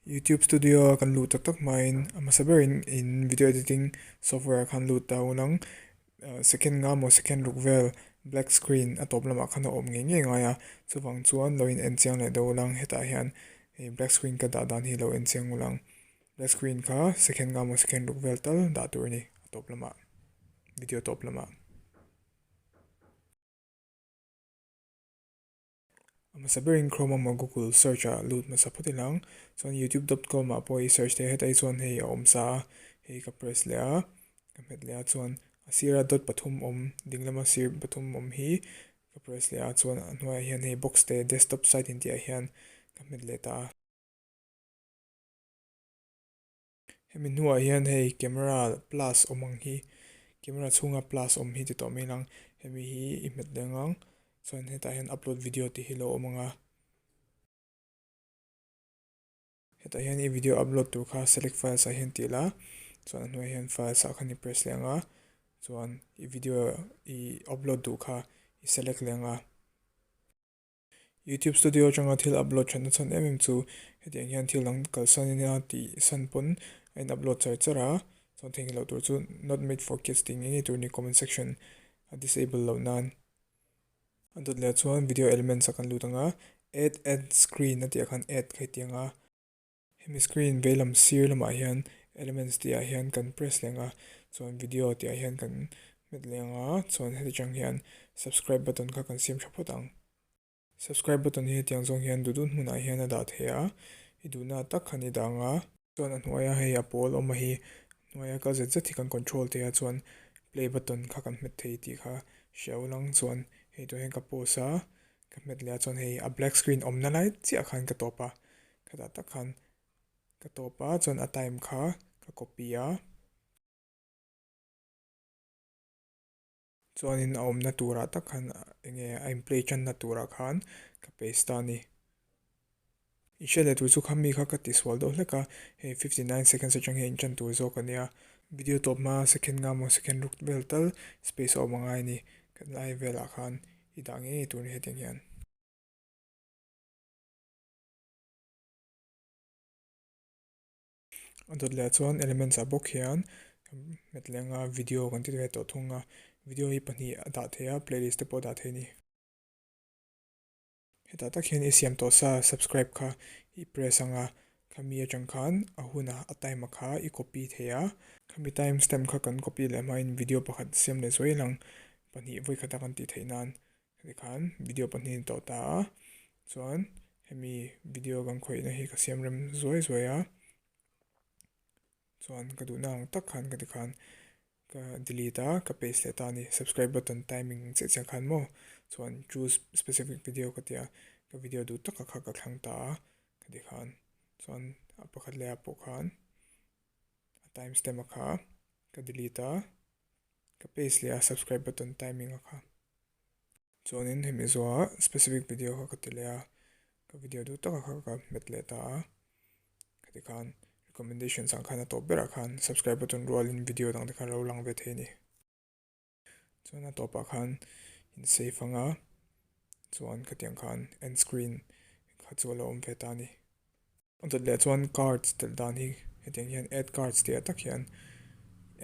YouTube Studio a kan luh tak tak hmain a hmasa berin in video editing software ah khan lut ta un ang. Second nga maw second ruk vel black screen a tawp lamah khan a awm ngei ngei ngai a, chuvang chuan lo in en chiang leh deuh ul ang. Hetah hian hei black screen ka dah dan hi lo en chiang ul ang. Black screen kha second nga maw second ruk vel tal dah tur a ni a tawp lamah, video tawp lamah. A hmasa berin Chrome emaw Google search ah lut hmasa phawt ila ang. Chuan youtube dot com ah pawh i search thei a, hetah hi chuan hei a awm sa a, hei ka press leh a, ka hmet leh a chuan a sira dot pathum awm dinglama sir pathum awm hi ka press leh a chuan a hnuaiah hian hei box te desktop site intih ah hian ka hmet leh ta a. Hemi hnuah hian hei camera plus awm ang hi camera chhunga plus awm hi ti tawh mai lang hemi hi i hmet leh ang chuan hetah hian upload video tih hi lo awm ang a hetah hian i video upload tur kha select files ah hian tih la chuan a hnuaiah hian files ah khan i press leh ang a chuan i video i upload duh kha i select leh ang a. YouTube Studio atanga thil upload thatna chhan em em chu hetiang hian thil dang kalsan ina tih san pawn a in upload char char a, chuan theihnghilh loh tur chu not made for kids tih ngei ngei tur ni comment section a disable loh nan. A dawt leh chuan video elements a kan lut ang a, add add screen a tih ah khan add kha i ti ang a. Hemi screen veilam sir lamah hian elements tih ah hian kan press leh ang a, chuan video tih ah hian kan hmet leh ang a, chuan heti chang hian subscribe button kha kan siam tha phawt ang. Subscribe button hi hetiang zawng hian duh duh hmunah hian a dah thei a, i duhna tak khan i dah ang a. Chuan a hnuaia hei a pawl awm a hi hnuaia kal zet zet hi kan control thei a, chuan play button kha kan hmet thei tih kha hria ulang chuan hei tawh hian ka pause a, ka hmet leh a chuan hei a black screen awmna lai chiah khan ka tawp a. Khatah tak khan ka tawp a chuan a time kha ka copy a. Chuanin a awmna turah tak khan enge a in play tanna turah khan ka paste ta a ni. I hriat leh tur chu kha mi kha ka tisual deuh hlek a, hei 59 seconds atang hian in tan tur zawk a nia. Video tawp hma second nga maw second ruk vel tal space a awm angai a ni. Kan lai velah khan i dah ngei ngei tur a ni hetiang hian. A dawt leh ah chuan elements ah bawk hian hmet leh anga video kan ti ve tawh thung a, video hi pahnih a dah theih a playlist te pawh a dah theih a ni. Hetah tak hian i siam tawh sa subscribe kha i press anga khami atang khan a huna a time a kha i copy thei a, khami time stamp kha kan copy leh hmain video pakhat siam leh zuai lang pahnih vawikhat a kan tih theih nan Tikhan video pahnih a tawh ta a, chuan hemi video kan khawihna hi ka siam rem zuai zuai a, chuan ka duhna ang tak khan ka tikhan ka delete a, ka paste leh ta a ni, subscribe button timing chiah chiah khan maw chuan choose specific video ka tia ka video duh taka kha ka thlang ta a, ka tikhan chuan a pakhat leh ah pawh khan a time stamp a kha ka delete a. Ka paste leh a subscribe button timing a kha. Chuanin hemi zuaha specific video kha ka ti leh a, ka video duh taka kha ka hmet leh ta a. Khati khan recommendations ang khan a tawp berah khan subscribe button rualin video dang te kha lo lang ve thei a ni. Chuan a tawpah khan in save anga chuan khatiang khan end screen kha chu a lo awm ve ta a ni. A dawt leh chuan cards telh dan hi hetiang hian add cards tih ah tak hian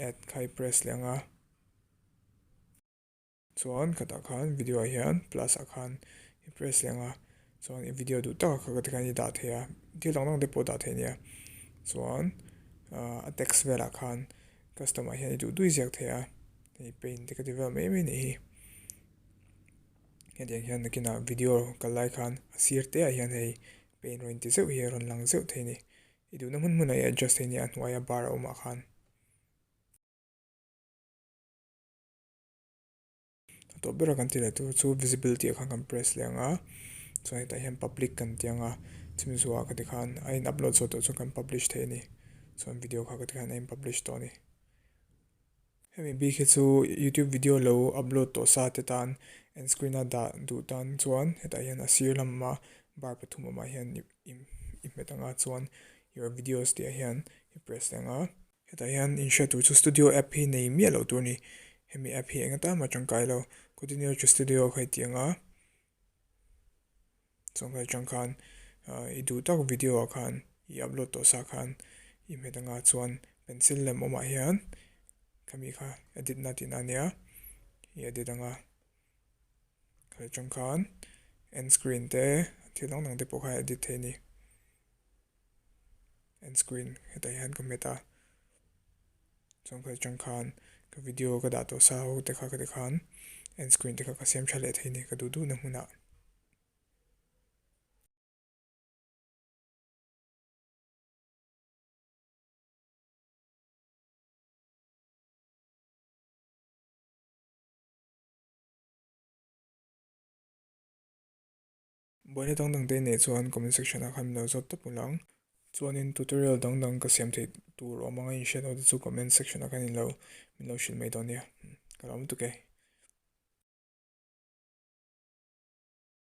add kha i press leh ang a, chuan khatah khan video ah hian plus ah khan i press leh ang a, chuan i video duh tak ah kha tikhan i dah thei a, thil dang dang te pawh dah thei a nia, chuan ah a text velah khan custom ah hian i duh duh i ziak thei a, hei paint te ka ti vel mai mai a nih hi. Hetiang hian nakinah video kal lai khan a sir te ah hian hei paint rawn inti zeuh hi a rawn lang zeuh thei a ni. I duhna hmun hmunah i adjust thei nia a hnuaia bar a awmah khan. A tawp bera kan ti leh tur chu visibility ah khan kan press leh ang a, chuan hetah hian public kan ti ang a, chumi zuah ka ti khan a in upload zawh tawh chuan kan publish thei a ni. Chuan video kha ka ti khan a in publish tawh a ni. Hemi bik hi chu youtube video lo upload tawh sa te tan end screen a dah duh tan chuan hetah hian a sir lama bar pathum awmah hian i hmet ang a chuan your videos tih ah hian i press leh ang a. Hetah hian in hriat tur chu studio app hi nei miah loh tur a ni. Hemi app hi eng atan mah tangkai lo. Continue to studio kha i ti ang a. Chuan kha atang khan i duh tak video ah khan. I upload tawh sa khan i hmet anga chuan pencil lem awmah hian khami kha edit na tihna ania i edit anga kha atang khan end screen te thil dang dang te pawh kha edit thei a ni end screen hetah hian ka hmet a chuan kha atang khan ka video ka dah tawh sa ho te kha ka ti khan end screen te kha ka siam tha leh thei a ni ka duh duhna hmunah. Buaina dang dang te nei chuan comment section ah khan min lo zawt tawp ulh ang. Chuanin tutorial dang dang ka siam theih tur awm anga inhriat ho te chu comment section ah khan in lo min lo hrilh mai dawn nia. Ka lawm lutuk e.